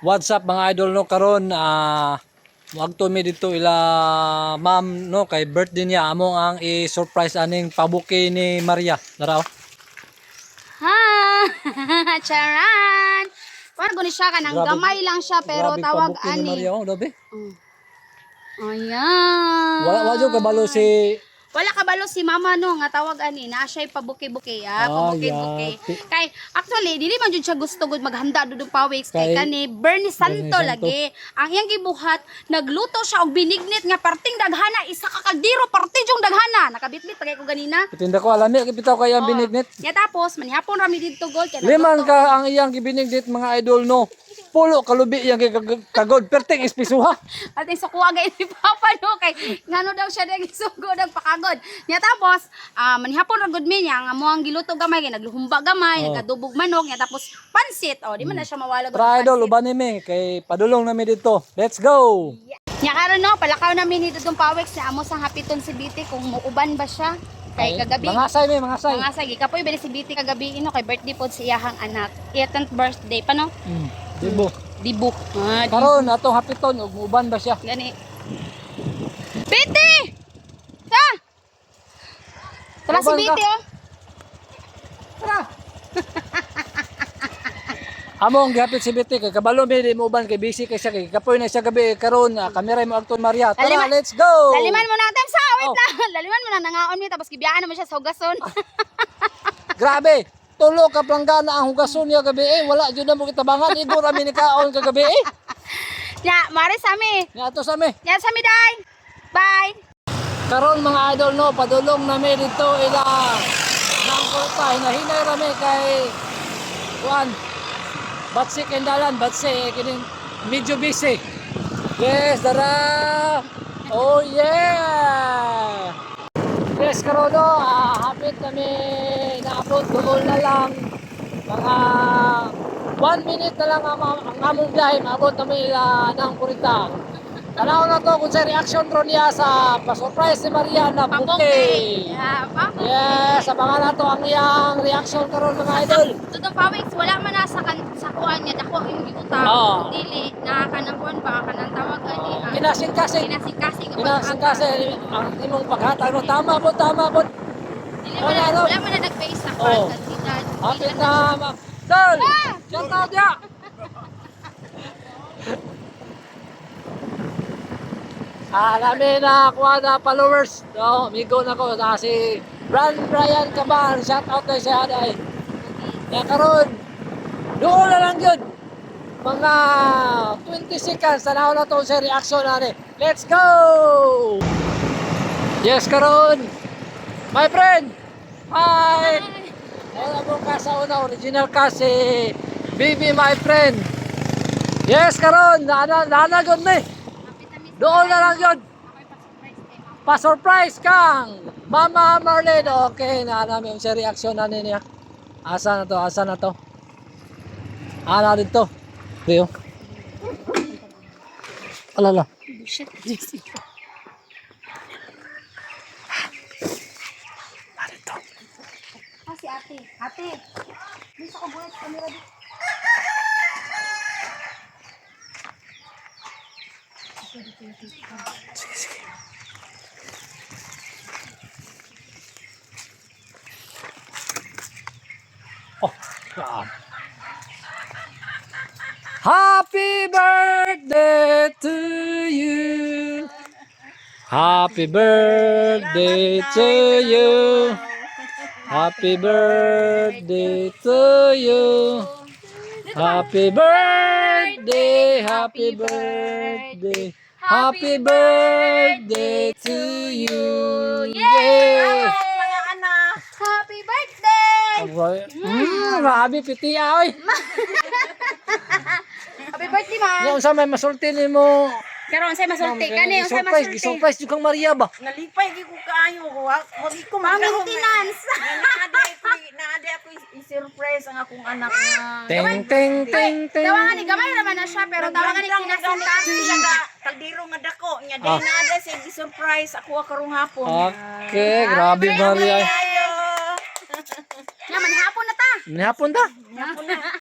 What's up, mga idol, no? Karon moadto mi dito ila ma'am, no, kay birthday niya. Amo ang i-surprise aning pa-bouquet ni Maria. Dara oh. Ha! Charan! Parang guni siya kanang gamay lang siya pero Grabe tawag pa-bouquet ni ani. Maria oh, grabe. Ayan. Wala wa jud kabalo si Wala kabalo si mama, no, nga tawag ani na siya'y pabuke-buke ah, Ah, pabuke-buke. yati. Kay actually dili man jud siya gusto gud maghanda dudong pawiks kay Kay kani Bernie Santo Bernie Santo. lagi. Ang iyang gibuhat, nagluto siya og binignit nga parting daghana, isa ka kaldero parte jung daghana. Nakabitbit pa kay ko ganina. Pitinda ko alami kay bitaw kay ang binignit. Ya tapos manihapon rami didto gol kay Liman nagluto. ka ang iyang gibinignit, mga idol, no. Pulo kalubi iyang kagod perting ispisuha. At isukuha gay ni Papa, no, kay ngano daw siya nang isugo ng pakagod. Nya tapos manihapon ra gud mi niya ang amo ang giluto gamay kay nagluhumba gamay, nagkadubog manok, nya tapos pansit. Oh, di man na siya mawala gud Tara og idol, pansit. uban ni mi kay padulong nami dito. Let's go. Nya karon, no, palakaw nami ni dudong pawex na amo sang hapiton si Biti kung muuban ba siya kay kagabi. Mga say mi, mga say. Mga say, kapoy ba ni si Biti kagabi ino kay birthday pod si iyahang anak. 18th birthday pa, no? Dibo. Dibo. Ah, dibo. Karon atong hapiton ug muuban ba siya? Gani. Biti! Ta! Tara si Uban ka. Biti oh. Tara. Among gihapit si Biti kay kabalo mi di muuban kay busy kay siya kay kapoy na siya gabi karon kamera mo agton Maria. Tara, let's go. Laliman mo na ang time sa wait Oh. lang. Laliman mo na nangaon mi tapos gibiyaan naman siya sa hugason. Grabe. Tulo ka planggana ang hugason niya gabi eh. Wala jud na mo kitabangan. Igo ra mi ni kaon kagabi eh. Nya, mare sa mi. Nya ato sa mi. Nya sa mi day. Bye. Karon, mga idol, no, padulong na mi dito ila nang kurta. Hinahinay ra mi kay kuan. Batsi kay dalan, batsi eh, kining medyo busy. Yes, dara. Oh yeah. Yes, karon no, hapit kami naabot doon na lang mga 1 minute na lang ang among biyahe, maabot kami ila ng kurita. Tanaw na to kung sa reaction ron niya sa pa-surprise si Maria na bouquet. Yeah, pa. Yes, abangan na to ang iyang reaction karon, mga idol. Dudong pawiks, wala man na sa kan sa kuan niya dako yung giutang. Oo. Dili na kanang kuan ba kanang tawag ani ang Kinasing-kasing. kinasing-kasing ang Kinasing-kasing ang imong paghatag no. Tama po, tama po. Dili man na, Wala, no? wala man na nag-base sa kuan kantidad. Hapit na, ma'am. Tol! Shout out ya! Dami na kuha na followers. No, amigo na ko na si Bran Brian Caban. Shout out kay siya ay. Ya karon. Doon na lang yun. Mga 20 seconds tanaw na to sa reaction na ni. Let's go! Yes, karon. My friend. Hi. Wala mo ka sa una, original ka si Bibi, my friend. Yes, karon, nana nana gud ni. Doon na lang yun. Pa-surprise kang Mama Marlene. Okay, na namin siya reaction na niya. Asa na to? Asa na to? Ana dito. Rio. Alala. Shit. Dito. Ah, si ate. Ate. Bisa ko buhat camera dito. Sige, sige. Oh, God. Happy birthday to you. Happy birthday to you. Happy birthday to you. Happy birthday, happy birthday, happy birthday to you. Yay! Mga anak. Happy birthday! Grabe piti ay. Happy birthday, ma. Yung sa may masulti nimo. Karon say masulti kani, unsay Surprise, masulti? surprise jud kang Maria ba? Nalipay gi ko kaayo ko. Wag ko Maintenance. Naade ako i-surprise ang akong anak nga. Ting ting ting ting. Tawangan ni gamay naman na siya pero tawangan ni kinasing-kasing. Siya ka kaldero nga dako nya Ah. dai naade siya gi-surprise ako karong hapon. Okay, grabe Maria. Ayo. Nga man hapon na ta. Nihapon ta. Hapon na.